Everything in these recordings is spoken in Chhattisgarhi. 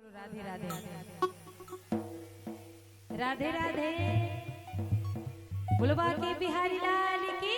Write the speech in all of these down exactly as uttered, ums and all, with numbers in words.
राधे राधे। राधे राधे। बोलो बांके बिहारी लाल की।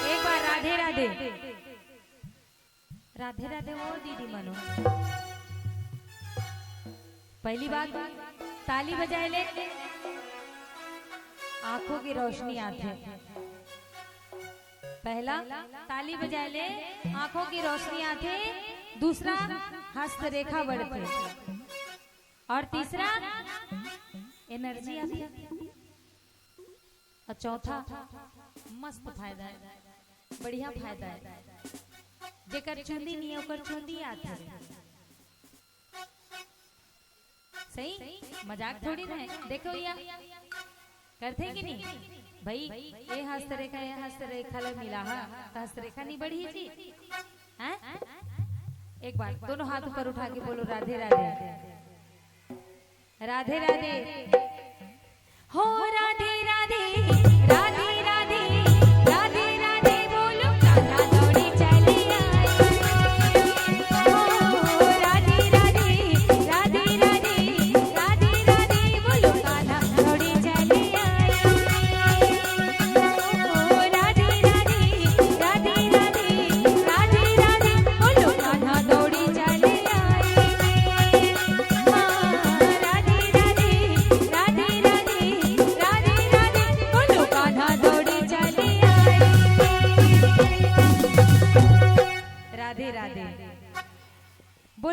एक बार राधे राधे। राधे राधे ओ दीदी मनो। पहली बात, ताली बजाए ले आंखों की रोशनी आथे। पहला, ताली बजाए ले आंखों की रोशनी आथे। दूसरा, हस्तरेखा बढ़थे। और तीसरा, एनर्जी आथे। और चौथा, मस्त फायदा है, बढ़िया फायदा है। जेकर चुंदी नहीं है, ओकर चुंदी आथे। सही, मजाक थोड़ी रहे। देखो या, करथे कि नहीं भाई? ये हस्तरेखा, ये हस्तरेखा ला मिलाहा, त हस्तरेखा नहीं बढ़ही जी? हैं? एक बार दोनों हाथ ऊपर उठा के बोलो, राधे राधे। राधे राधे। हो राधे राधे।